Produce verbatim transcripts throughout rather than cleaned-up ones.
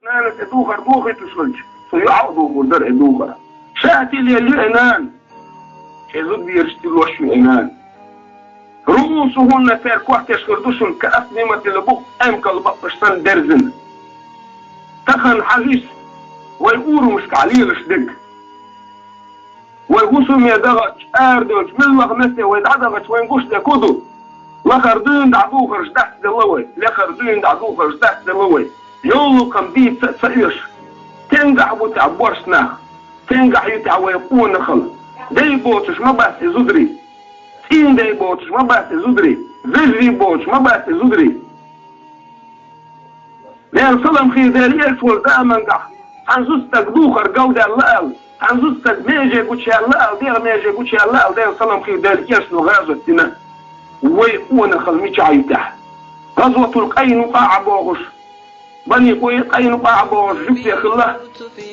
Нанас э духар дохуьйтуш хилча, цо юьхьа а духур дара э духар. Ша тилла ю э нана, шен зуда бераш тиллош ю э нана. رؤوسهن, церан коттеш хир ду шуна, كأسنمة البخت, эмкал бакъаш санна дерзина. Тахан хьажа вай урамашкахь лелаш дерг. Вай хӀусаме дахача, арадолча, мел ваха меттиг вай дӀадахача, вайна гуш дерг хӀун ду? Лахара дуьйна дӀадухарш дӀасаделла вай, лехара дуьйна дӀадухарш дӀасаделла вай. Йовлакхам дийца а ца оьшу. Стенгахь бу техьа боьрша нах, стенгахь ю техьа вай къонахий. Дай боцуш ма бац и зударий. ЦӀийнан дай боцуш ма бац и зударий. Вежарий боцуш ма бац и зударий. Делан салам хилда Делан элчано, заманахь цхьан зуда стага духар галдаьлла аьлла, цхьан зуда стага меже гучаяьлла аьлла, дегӀа меже гучаяьлла аьлла, Делан салам хилда Делан элчано гӀазот дина. Вай къонахий мичахь ю техьа? ГӀазотул-Къайнукъаъ бохуш, Бани Къуй-, Къайнукъаъ бохуш жуьгти хилла,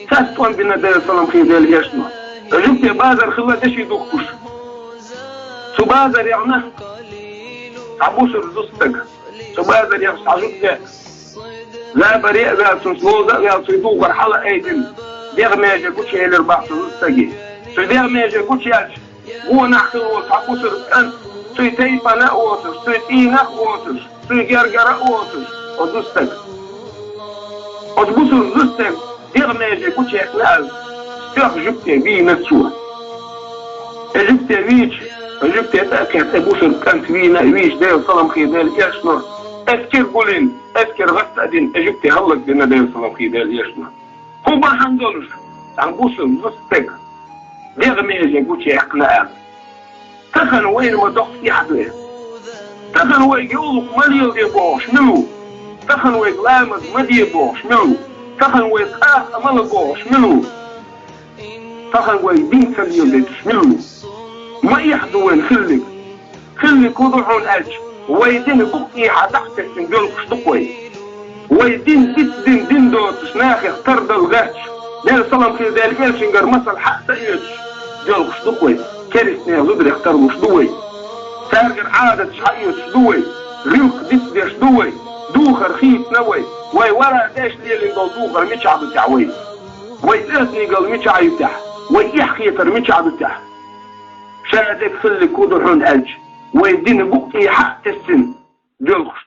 цаьрца тӀом бина Делан салам хилда Делан элчано. Жуьгти базар хилла деши духкуш. Цу базарехь цхьа бусалба зуда стаг. Цу базарехь цхьа жуьгти, забаре а ваьлла, цунца ловза а ваьлла, цуьнан духар хьала а айдина, дегӀа меже гучаелира боху цу зуда стаге. Цуьнан дегӀа меже гучаяьлча, гонахь хилла волу цхьа бусалба кӀант, цуьнан тайпана а воцуш, цуьнан цӀийнах а воцуш, цуьнан гергара а воцуш, оцу зуда стага. Оцу бусалба зуда стага дегӀа меже гучаяьккхина аьлла, стоьх жуьгти вийна цо. И жуьгти вийча, и жуьгти тӀе а кхетта, и бусалба кӀант вийна а вийча, Делан салам хилда Делан элчано эскар гулйина, эскар гӀатта а дина, и жуьгти хӀаллакдина Делан салам хилда Делан элчано. ХӀун бахьана долуш, цхьана бусалба зуда стага дегӀа меже гучаяьккхина аьлла? Тахана вайна ма доккха эхь ду и. Тахана вайга йовлакх ма леладе бохуш мила ву? Тахана вайга ламаз ма де бохуш мила ву? Тахана вайга къаста ма ла бохуш мила ву? Тахана вайга дин ца леладайташ мила ву? Ма эхь ду вайна хилларг. Хилларг хӀун ду хьуна аьлча, вай динан букъ тӀехьа дӀа а тесна, доьлхуш ду-кх вай. Вай дин дицдина, дин доцуш, нахех тардала гӀерташ, Делан салам хилда Делан элчангара масал хьа а ца оьцуш, доьлхуш ду-кх вай. Керстанех, зударех тарлуш ду вай. Цаьргара Ӏадаташ хьаоьцуш ду вай. ГӀиллакх дицдеш ду вай. Духар хийцина вай. Вай вара деш лелийна долу духар мичахь ду техьа вай? Вай оьздангалла мичахь ю техьа? Вай эхь хетар мичахь ду техьа? Ша дерг хилларг хӀун ду хьуна аьлча, вай динан букъ тӀехьа а тесна, доьлхуш